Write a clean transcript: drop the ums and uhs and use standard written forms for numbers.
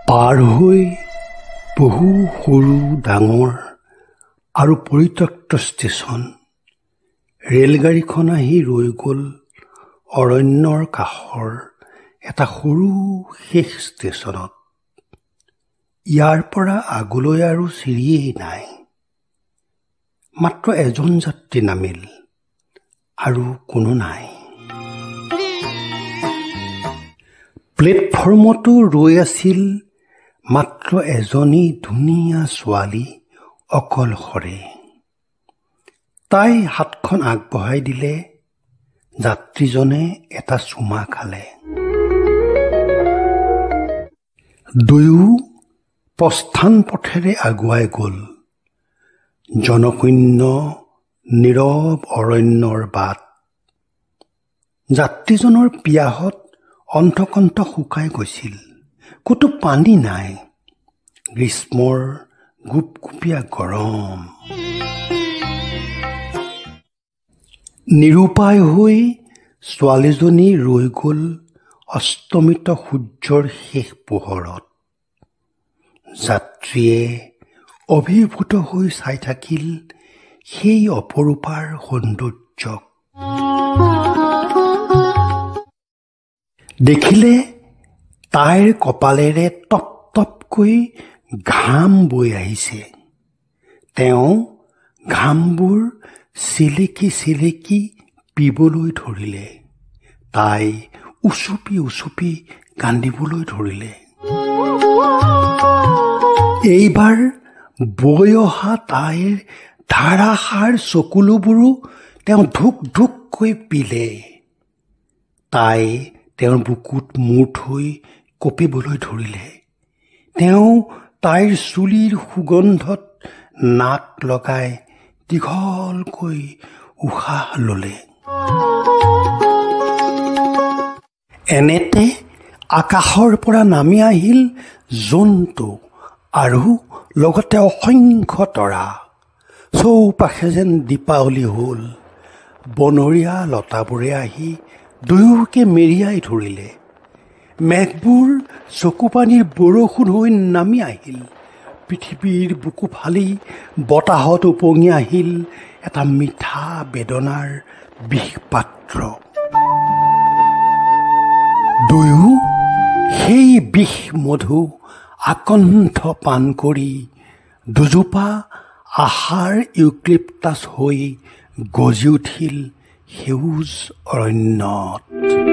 পাৰ হৈ বহু সৰু ডাঙৰ আৰু পৰিত্যক্ত ষ্টেচন ৰেলগাড়ীখন আহি ৰৈ গ'ল অৰণ্যৰ কাষৰ এটা সৰু শেষ ষ্টেচনত। ইয়াৰ পৰা আগলৈ আৰু চিৰিয়েই নাই। মাত্ৰ এজন যাত্ৰী নামিল, আৰু কোনো নাই। প্লেটফৰ্মতো ৰৈ আছিল মাত্ৰ এজনী ধুনীয়া ছোৱালী অকলশৰে। তাই হাতখন আগবঢ়াই দিলে, যাত্ৰীজনে এটা চুমা খালে। দুয়ো প্ৰস্থান পথেৰে আগুৱাই গ'ল। জনশূন্য নীৰৱ অৰণ্যৰ বাট। যাত্ৰীজনৰ পিয়াহত অণ্ঠকণ্ঠ শুকাই গৈছিল। ক'তো পানী নাই। গ্ৰীষ্মৰ গুপগুপীয়া গৰম। নিৰুপায় হৈ ছোৱালীজনী ৰৈ গ'ল অস্তমিত সূৰ্যৰ শেষ পোহৰত। যাত্ৰীয়ে অভিভূত হৈ চাই থাকিল সেই অপৰূপাৰ সৌন্দৰ্যক। দেখিলে তাইৰ কপালেৰে টপ টপকৈ ঘাম বৈ আহিছে। তেওঁ ঘামবোৰ চেলেকি চেলেকি পিবলৈ ধৰিলে। তাই উচুপি উচুপি কান্দিবলৈ ধৰিলে। এইবাৰ বৈ অহা তাইৰ ধাৰাসাৰ চকুলোবোৰো তেওঁ ঢুক ঢুককৈ পিলে। তাই তেওঁৰ বুকুত মূৰ থৈ কঁপিবলৈ ধৰিলে। তেওঁ তাইৰ চুলিৰ সুগন্ধত নাক লগাই দীঘলকৈ উশাহ ল'লে। এনেতে আকাশৰ পৰা নামি আহিল জোনটো আৰু লগতে অসংখ্য তৰা। চৌপাশে যেন দীপাৱলী হ'ল। বনৰীয়া লতাবোৰে আহি দুয়োকে মেৰিয়াই ধৰিলে। মেঘবোৰ চকুপানীৰ বৰষুণ হৈ নামি আহিল। পৃথিৱীৰ বুকু ফালি বতাহত উপঙি আহিল এটা মিঠা বেদনাৰ বিষপাত্ৰ। দুয়ো সেই বিষ মধু আকণ্ঠ পান কৰি দুজোপা আশাৰ ইউক্লিপ্টাছ হৈ গজি উঠিল সেউজ অৰণ্যত।